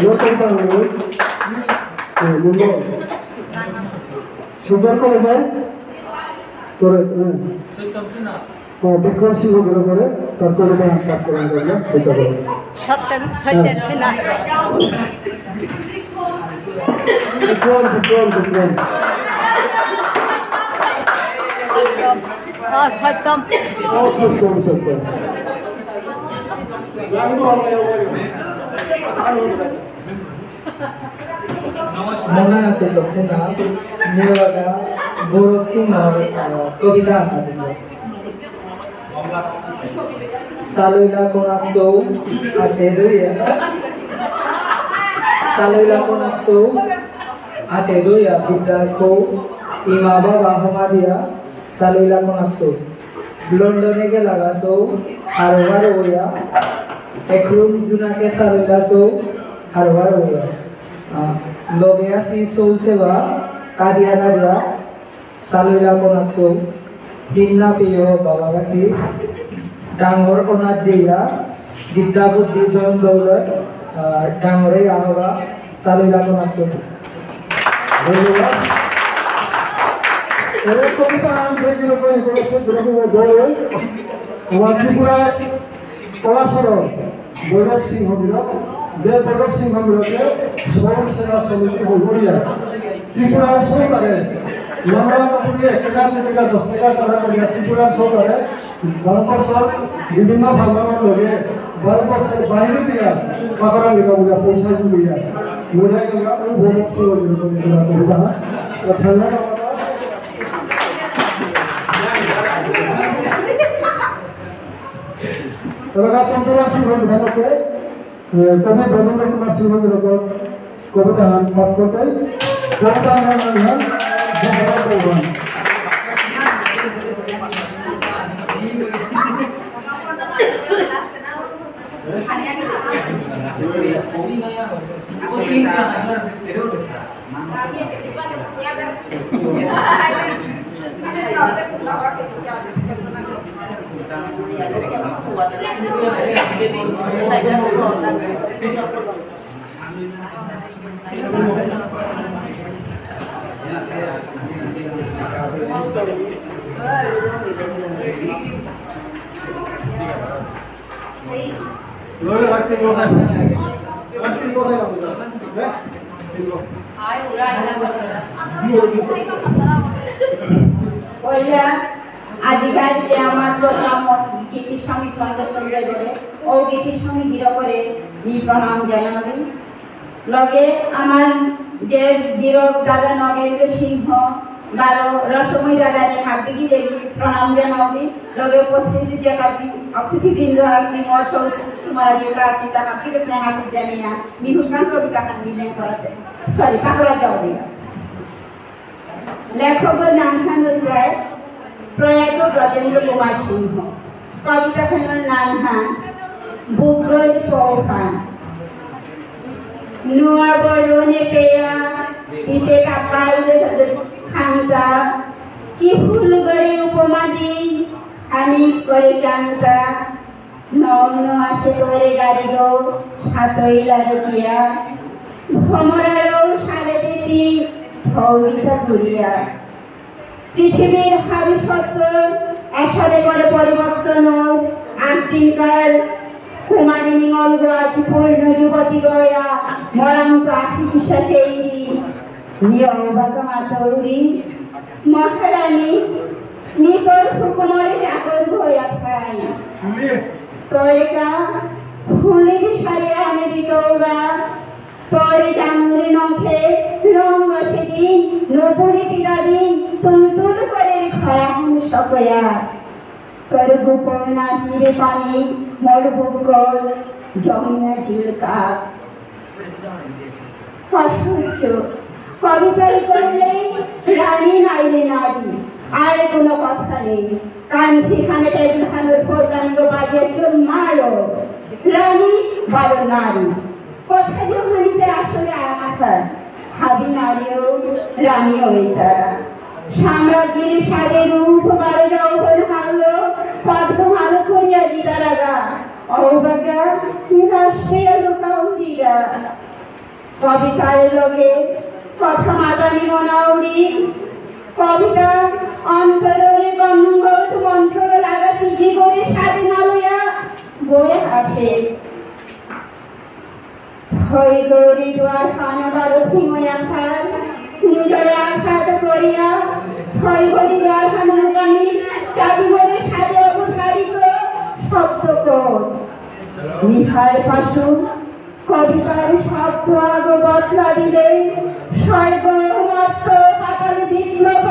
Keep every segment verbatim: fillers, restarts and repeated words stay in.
Welcome, Bangalore. Eh, Mumbai. Sister করে যায়? করে, হ্যাঁ। সত্যম সিনহা। ও, বিক্রম সিংহ গিরকরে, তার কবিতা পাঠ করে আমরা বিচার করব। সত্যম, সত্যম সিনহা। বিক্রম, বিক্রম, বিক্রম। ও, সত্যম। ও, সত্যম, সত্যম। মোনা আছে তো সিনহা, নিয়োগা গৌরব সিংহর, আহ, কবিতা আপনাদের। সালইলা কোনাক সৌ, আতে দইয়া। সালইলা কোনাক সৌ, আতে দইয়া বিদ্যার খৌ, ইমা বাবা হমা দিয়া, সালইলা কোনাক সৌ। লন্ডনে গেলাগা সৌ, হারবার ওয়া। একরুম জুনাকে সালইলা সৌ, হারবার ওয়া। আহ, লগে আসি সৌ সেবা, কাদিয়া কাদিয়া, সালইলা কোনাক সৌ, হিন্না পেয় বাবা গাছি, ডাঙর কোনা জেলা, বিদ্যা বুদ্ধি ধন দৌলত, আহ, ডাঙরে আহবা, সালইলা কোনাক সৌ। ধন্যবাদ। এরে কবিতা আন ধরে গিরক, এরে করেছে, গিরক, ও বই, ও ত্রিপুরা কলাসর ভৈরব সিংহ গিরক, যে ভৈরব সিংহ গিরকে সৌর সেবা সমিতি হলগড়িয়া ত্রিপুরা সরকারে মামলা পুড়িয়ে কেনা ত্রিপুরা দশ টাকা চাঁদা করিয়া ত্রিপুরা সরকারে ভারতবর্ষর বিভিন্ন ভাগর লগে ভারতবর্ষর বাইরে দিয়া পাকরা নিকা বুলিয়া পয়সা জুড়িয়া বুঝাই গেল ও ভৈরব সিংহ গিরক কবিতা। তো ধন্যবাদ। এলাকা চঞ্চলা সিংহ গিরকে, এ, কবি ব্রজেন্দ্র কুমার সিংহ গিরকর কবিতা হান পাঠ করতে, কবিতা হান নাম হান, জগন্নাথ ভগবান। পয়লা আজিকার যে আমার প্রথম গীতিস্বামী ফাউন্ডেশন করে, ও গীতিস্বামী গিরকরে মি প্রণাম জানাবি। লগে আমার যে গিরক দাদা নগেন্দ্র সিংহ, বারো রসময় দাদারে হাবিগি লেগি প্রণাম জানাবি। লগে উপস্থিত যে হাবি অতিথিবৃন্দ আসি, মোর সৌ সুমারা যে আসি, তা হাবিগি স্নেহ আসি জানিয়া, মি হুকান কবিতা হান মিলে করাতে। সরি, পাকরা যাওয়া। লেখকর নাঙহান অইতাই প্রয়াত ব্রজেন্দ্র কুমার সিংহ। কবিতাহানর নাঙহান বুকগই পৌহান। নুয়া বরুণে পেয়া, ইতে কাপাইলে খান্তা, কি ফুল গরে উপমা দি, হানি করে কান্তা, নগ্ন আসে তোরে গারিগো, সাতই লালুকিয়া। ভ্রমরারও সালে দিতি, ধৌরিতা ঘুরিয়া। পৃথিবীর হাবি সত্য, এসারে করে পরিবর্তন, আদিনকার কুমারী নিঙল গো আজি পূর্ণ যুবতী গয়া, মরান্ত আহি পিসাতে ইরি। নিয়ম বাকা মাতৌরি, মহারানী, মি তোর হুকুমরে চাকর হইয়া থাই। তোরে কা ফুলি বিসারে আনে দিতৌগা, তোরে জানুরি নখে রঙ সেদিন, নুপুরি পিরাদিন, তুলতুল করে খয়া হুম সকয়া। তোর গোপন নাতিরে পানি, মোর বুকর জমিয়া ঝিলকা। অসহ্য। কবিতাই করলে রানী নাইলে নারী, আর কোনো কথা নেই। কাঞ্চি খানে টেবিল খানের ফৌজানি গো বাজিয়ে চুর মারো। রানী বারো নারী। কথা যে হানিতে আসলে আহার। হাবি নারীও রানী হইতারা। সাম্রাজ্যের সাদে রূপ বারো যৌবন হারলো, পদ্ম ভালো করিয়া দিতারাগা। অবাগা নিরাশ্রয় লোকা উড়িয়া। কবিতার লগে কথা মাতানি মনাউরি। কবিতা অন্তররে গন্ধ মন্ত্র লাগা সিদ্ধি করে সাধনা লইয়া বয়ে আসে। হই গরি দুয়ার হানা বারো থিময়া থার, নিজরে আঘাত করিয়া, হই গরি দুয়ার হানা লুকানি, চাবি গরি সাজে অবতারিত শব্দ কর। নিহার পাশু কবিতার শব্দ আগ বদলা দিলে, স্বর্গ মর্ত পাতাল বিপ্লব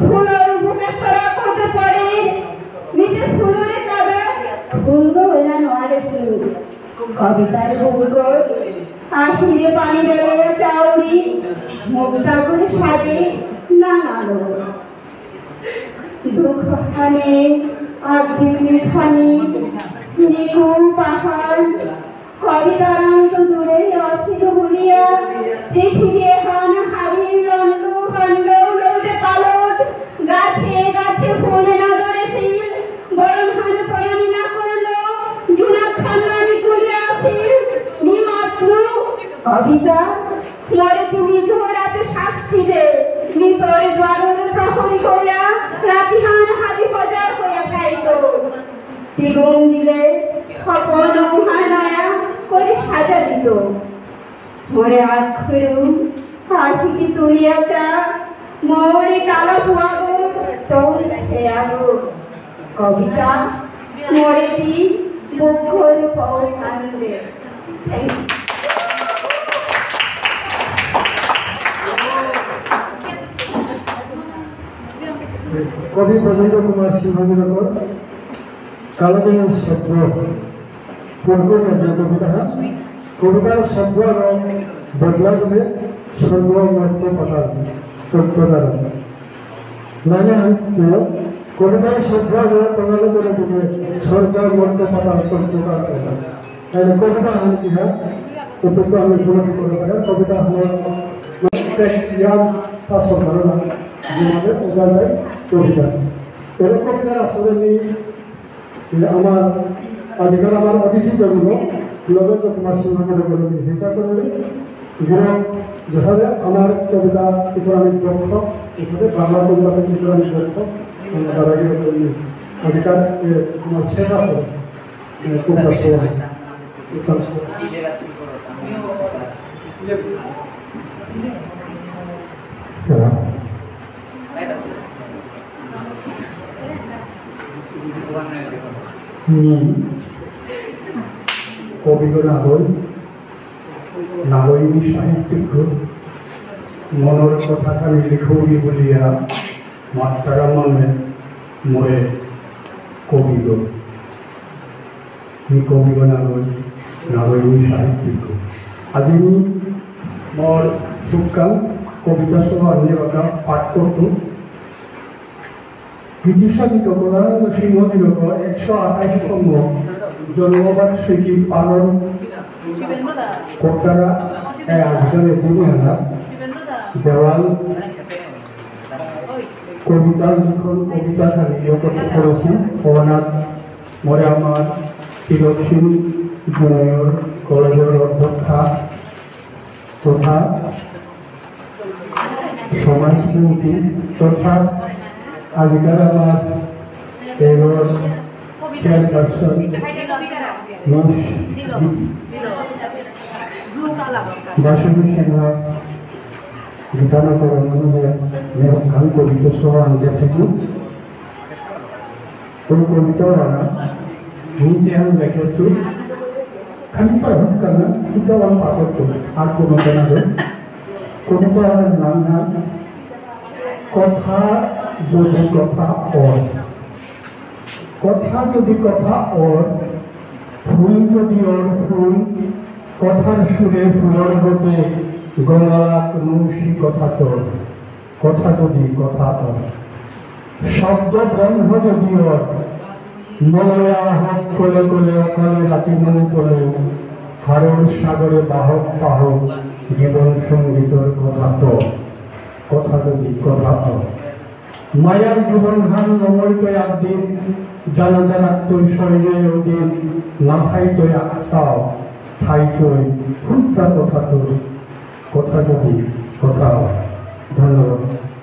ফুলর বুকে ছড়া করতে পারে। নিজে ফুলরে কাদা ফুলগ হইয়া নোয়ারেসু। কবিতার বুকর আহিরে পানি বেড়ে চাউরি, মুক্তাগুর সাজে নানালো। দুঃখ হানে আবৃত্তি খানি নিকু পাহাড়, কবিতারান্ত দূরে অসিত বলিয়া, পৃথিবী হান হাবির লন্ড খণ্ড উলটে পালট, গাছে গাছে ফুল না ধরেছিল, বরং হান পরানি না করল, জুনাক খান রানী কুলিয়া আসিল, মি মাতলু, কবিতা, মরে তুমি ঘোড়াতে শাস্তি দে, মি তোর দ্বারর প্রহরী হইয়া, রাতিহান হাবি হজার হইয়া খাইত। তিগুম দিলে, হপন উহানয়া, করে সাজা দিত। মোরে আখড়ু, আখিটি তুলিয়া চা, মোরে কালা পুয়াগো, তোর ছেয়াগো। কবিতা, মোরে দি, বুকর পৌ আনন্দে। Thank you. কবি ব্রজেন্দ্র কুমার সিংহ গিরকর কালাজানি শব্দ পরকরিয়া যে কবিতাহান, কবিতার শব্দ আর বদলা দিলে স্বর্গ মর্ত পাতাল তত্ত্বকার। মানে হচ্ছে কবিতার শব্দ আর বাংলা করে দিলে স্বর্গ মর্ত পাতাল তত্ত্বকার। তাহলে কবিতাহান কি হয়? কবিতা আমি উপলব্ধি করে পারি। কবিতাহান টেক্সট ইয়াম তা সম্ভাবনা যেভাবে ওভাবে কবিতা। এরকম কবিতা আসলে আমি, এ, আমার আজকাল আমার অতিথি জন্ম নরেন্দ্র কুমার সিংহ করে বলে আমি হেচা করে গিরক যেসাদে আমার কবিতা উপরে আমি দক্ষ, এসাদে বাংলা কবিতা উপরে আমি দক্ষ, আমার দাদাগিরক আমি আজকাল, এ, আমার শেষ আছে। এ, খুব ব্যস্ত হয়। খুব ব্যস্ত। হুম। কবিগ নাগই, নাগই মি সাহিত্যিক, মনর কথা খানি লিখৌরি বুলিয়া মাত্তারা মানে মোরে কবিগ। মি কবিগ নাগই, নাগই মি সাহিত্যিক। আজি মি মোর সুকাল কবিতা সহ আনিয়ে বাকা পাঠ করতু। বিদুষাবি ককরানন্দ সিংহ গিরকর একশো আঠাশতম জন্মবার্ষিকী পালন করতারা এ আজকাল এদিন এলা দেওয়াল কবিতা লিখন, কবিতা খানি ইয়ে করতে করেছি। অনাথ মোরে আমার তিলক সিং জুনিয়র কলেজর অধ্যক্ষা তথা সমাজকর্মী তথা আজিকার আমার এগর চেয়ারপারসন মিস বাসন্তী সিংহ গীতানগর মনোদয় এবং গান কবিতা সহ আনতে ওই কবিতা ওরা নিজে আমি লেখেছি। খালি পাঠ করলাম, কবিতা ওরা পাঠ করতো, আর কোনো জানা যায়। কবিতা ওরা নাম না কথা যদি কথা অর, কথা যদি কথা অর, ফুল যদি অর ফুল, কথার সুরে ফুলর গতে গলালাক নুংশি কথা তোর। কথা যদি কথা অর, শব্দ ব্রহ্ম যদি অর, মলয়া হক কলে কলে অকালে রাতি মনে কলে, হারৌর সাগরে বাহক পাহক জীবন সঙ্গীতর কথা তো, কথা যদি কথা অর। মায়ার জীবন হান নময় তো একদিন, জানা জানাত তুই শরীরে ওদিন, না থাই তুই আত্মাও, থাই তুই হুদ্দা কথা তুই। কথা কবি, কথা হয়। ধন্যবাদ।